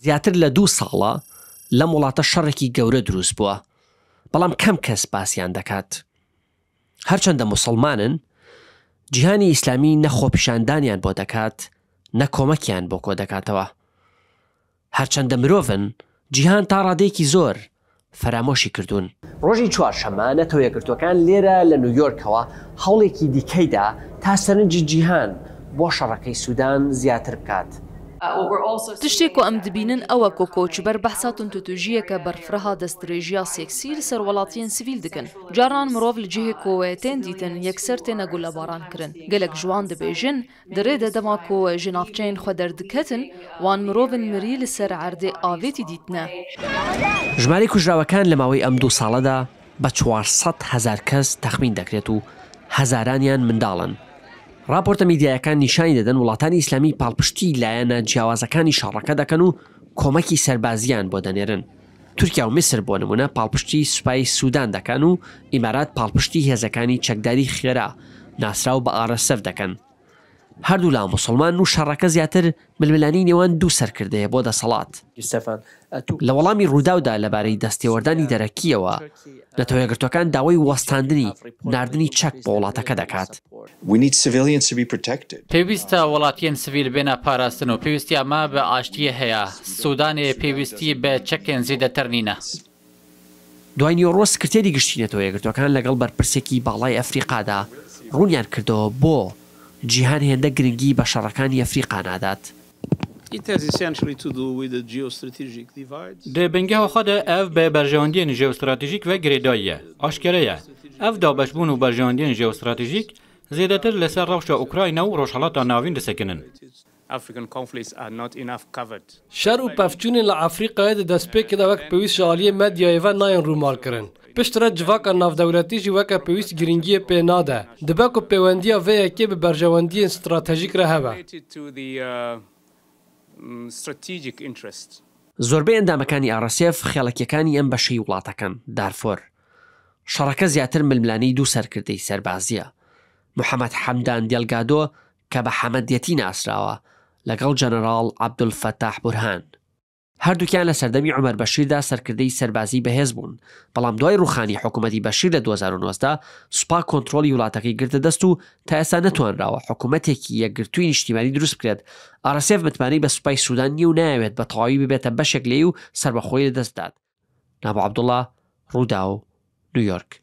زیاتر لە دوو ساڵە لەم وڵاتە شەڕێکی گەورە دروست بووە، بەڵام کەم کەس باسیان دەکات. هەرچەندە موسڵمانن، جیهانی ئیسلامی نە خۆپیشاندانیان بۆ دەکات، نە کۆمەکیان بۆ کۆدەکاتەوە. هەرچەندە مرۆڤن، جیهان تا ڕادەیەکی زۆر فەرامۆشی کردوون. ڕۆژی چوارشەممە نەتەوە یەکگرتووەکان لێرە لە نویۆرکەوە هەوڵێکی دیکەی دا تا سەرنجی جیهان بۆ شەڕەکەی سودان زیاتر بکات. Tiştê ku em dibînin ew e ku koçber behsa tundûtûjiyeke berfreha destdirêjiya seksî li ser welatiyên sivîl dikin. Carinan mirov li cihê ku wê tên dîtin yekser têne gulebarankirin. Gelek ji wan dibêjin Di rê de dema ku ji navçeyên xwe derdiketin, wan mirovên mirî li ser erdê avêtî dîtine. ژمارەی کوژراوەکان لە ماوەی ئەم دوو ساڵەدا بە 400 هەزار کەس تەخمین دەکرێت و هەزارانیان منداڵن. ڕاپۆرتە میدیایەکان نیشانی دەدەن وڵاتانی ئیسلامی پاڵپشتی لایەنە جیاوازەکانی شەڕەکە دەکەن و کۆمەکی سەربازییان بۆ دەنێرن. تورکیا و میسر بۆ نمونە پاڵپشتی سوپای سودان دەکەن و ئیمارات پاڵپشتی هێزەکانی چەکداری خێرا ناسراو بە RSF دەکەن. هەردوولا موسڵمانن و شەڕەکە زیاتر ململانێی نێوان دوو سەرکردەیە بۆ دەسەڵات. لە وەڵامی رووداودا لەبارەی دەستێوەردانی دەرەکییەوە، نەتەوەیەکگرتووەکان داوای وەستاندنی ناردنی چەک بۆ وڵاتەکە دەکات. پێویستە وڵاتیەن سڤیل بێنە پاراستن و پێویستیا مە بە ئاشتییە هەیە. سودانێ پێویستی بە چەکێن زێدەتر نینە. دوای نیوەڕۆ سکرتێری گشتی نەتەوە یەکگرتووەکان لەگەڵ بەرپرسێکی باڵای ئەفریقادا ڕوونیان کردەوە بۆ جیهان هێندە گرنگی بە شەڕەکانی ئەفریقا نادات. Di bingeha xwe de ev bi berjewendiyên jeostratejîk ve girêdayî ye. Aşkere ye, ev dabeşbûn û berjewendiyên jeostratejîk zêdetir li ser rewşa Ukrayna û Rojhilata Navîn disekinin. Şer û pevçûnên li Efrîqayê di destpêkê de wek pêwîst ji aliyê medyayê ve nayên rûmalkirin. Piştre civaka navdewletî jî weke pêwîst girîngiyê pê nade. Dibe ku pêwendiya vê yekê bi berjewendiyên stratejîk re hebe. زۆربەی ئەندامەکانی RSF خێڵەکییەکانی ئەم بەشەی وڵاتەکەن، دارفۆر. شەڕەکە زیاتر ململانێی دوو سەرکردەی سەربازییە، محەمەد حەمدان دێلگادۆ کە بە حەمەدیەتی ناسراوە، لەگەڵ جەنەراڵ عەبدولفەتاح بورهان. هەردووکیان لە سەردەمی عومەر بەشیردا سەرکردەی سەربازیی بەهێز بوون، بەڵام دوای ڕووخانی حکوومەتی بەشیر لە 2019 سوپا کۆنترۆڵی وڵاتەکەی گرتە دەست و تا ئێستا نەتوانراوە حکوومەتێکی یەکگرتووی نیشتیمانی دروست بکرێت. RSF متمانەی بە سوپای سوودان نییە و نایەوێت بە تەواوی ببێتە بەشێک لێی و سەربەخۆیی لەدەست بدات. نابۆ عەبدوڵا، رووداو، نیویۆرک.